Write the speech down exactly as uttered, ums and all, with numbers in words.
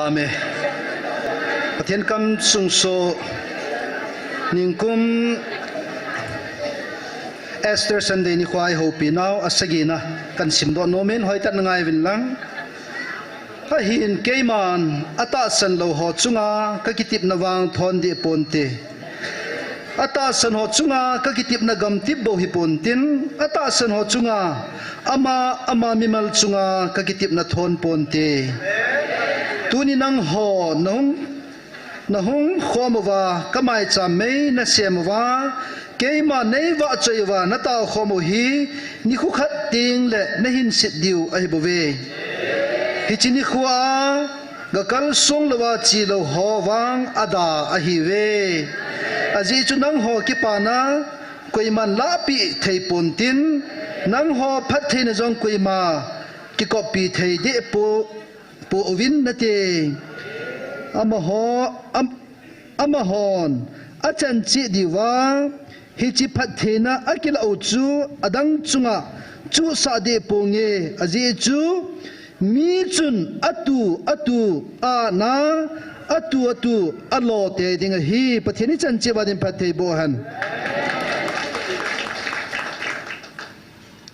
Amen. Pathen kam sung so ningkum Easter Sunday nikho a ihoupi nau asagina kahin simdoh nomin, hoitah in ngai uvin lang. Ahin keiman atahsan lou ho chunga kakitepna vang thon deh ponte. Atahsan ho chunga kakitepna gamtep bou hipontin, atahsan ho chunga ama, ama mimal chunga kakitepna thon ponte. Tuni nangho nahung, nahung khom uva, kamaicham mei nasem uva, keima neivahchoi uva natao khom u hi nikho khat tengle nahinset diu ahibouve. Hiche nikho a gakalsong louva chelou ho vang ada ahiuve. Ajeh chu nangho kipana koiman lahpeh thei pontin, nangho phattheina jong koima kikoppi thei deh po, pouvin nate. Amaho, am, amahon achan cheh diuva hiche phattheina akilah u chu adang chunga chuhsah deh ponge, ajeh chu mi chun atu atu a ana, atu atu alo tei ding ahi. Pathen in ichan cheh uva din phatthei boh hen.